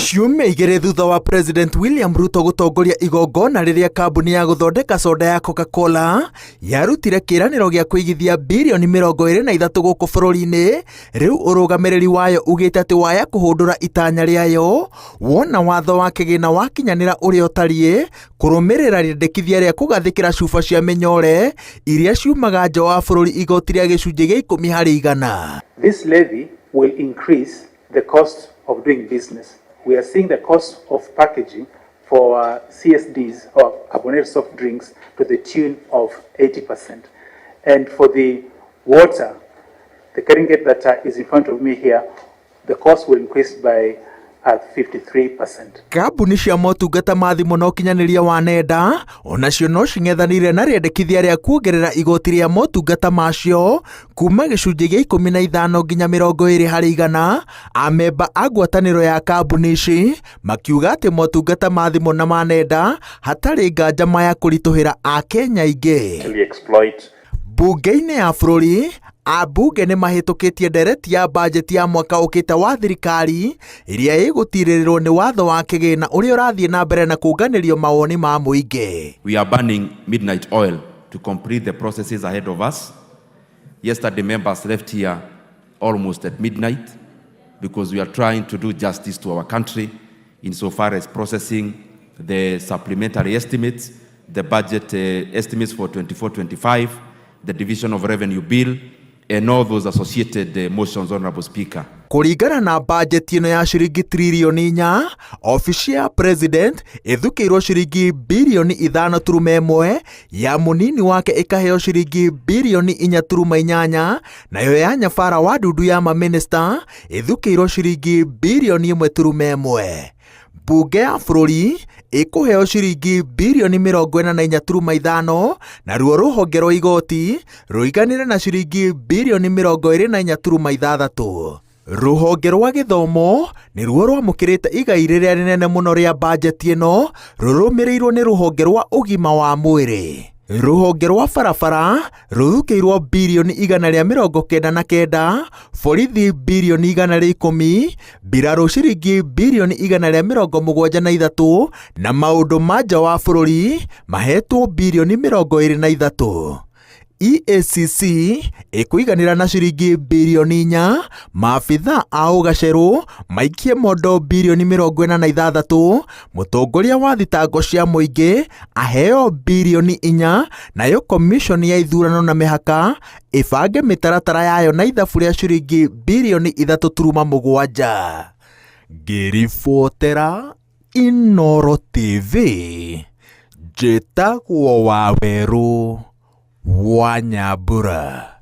Ciumia igĩrĩ thutha wa President William Ruto gũtongoria igongona rĩrĩa kambuni ya gũthondeka soda ya Coca-Cola yarutire kĩĩranĩro gĩa kũigithia birioni 23 gũkũ bũrũri-inĩ, rĩu ũrũgamĩrĩri wayo ugĩte atĩ waya kũhũndũra itanya rĩayo wona watho wa kĩgĩna wakinyanĩra ũrĩa ũtariĩ kũrũmĩrĩra rĩendekithia rĩa kũgathĩkĩra cuba cia mĩnyore iria ciumaga nja wa bũrũri igoti rĩa gĩcunjĩ gĩa 10%. This levy will increase the cost of doing business. We are seeing the cost of packaging for CSDs or carbonated soft drinks to the tune of 80%. And for the water, the Keringet that is in front of me here, the cost will increase by 53%. Kambuni cia motungata ma thimũ na ũkinyanĩria wa nenda onacio no cing'ethanĩire na rĩendekithia rĩa kuongerera igoti rĩa motungata macio kuma gĩcunjĩ gĩa 15 nginya 20%. Amemba a ngwatanĩro ya kambuni ici makiuga atĩ motungata ma thimũ na ma nenda hatarĩ nganja maya kũritũhĩra Akenya aingĩ. Exploit. Bunge-inĩ ya bũrũri, ambunge nĩ mahĩtũkĩtie ndereti ya bajeti ya mwaka ũkĩte wa thirikari ĩrĩa ĩgũtirĩrĩrwo nĩ watho wa kĩgĩna ũrĩa ũrathiĩ na mbere na kũnganĩrio mawoni ma mũingĩ. We are burning midnight oil to complete the processes ahead of us. Yesterday, members left here almost at midnight because we are trying to do justice to our country insofar as processing the supplementary estimates, the budget estimates for 24-25, the division of revenue bill, and all those associated motions, Honorable Speaker. Kũringana na bajeti ĩno ya ciringi tiririoni 4, obici ya president ĩthukĩirwo ciringi birioni 5.1, ya mũnini wake ĩkaheo ciringi birioni 4.8, nayo ya nyabara wa ndundu ya mamĩnĩsta ĩthukĩirwo ciringi birioni 1.1. Mbunge ya bũrũri ĩkũheo ciringi birioni 44.5, naruo rũhonge rwa igoti rũiganĩre na ciringi birioni 24.6. Rũhonge rwa gĩthomo nĩruo rwamũkĩrĩte igai rĩrĩa rĩnene mũno rĩa bajeti ĩno, rũrũmĩrĩirwo nĩ rũhonge rwa ũgima wa mwĩrĩ. Rũhonge rwa barabara rũthukĩirwo birioni 199, borithi birioni 110, mbirarũ ciringi birioni 173, na maũndũ ma nja wa bũrũri mahetwo birioni 23. EACC ĩkũiganĩra na ciringi birioni 4, maabitha a ũgacerũ maikie mondo birioni 46, mũtongoria wa thitango cia mũingĩ aheo birioni 4, nayo komishoni ya ithurano na mĩhaka ĩbange mĩtaratara yayo na ithabu rĩa ciringi birioni 3.7. Ngĩribotera Inooro TV, njĩtagwo Wawerũ wa Nyambura.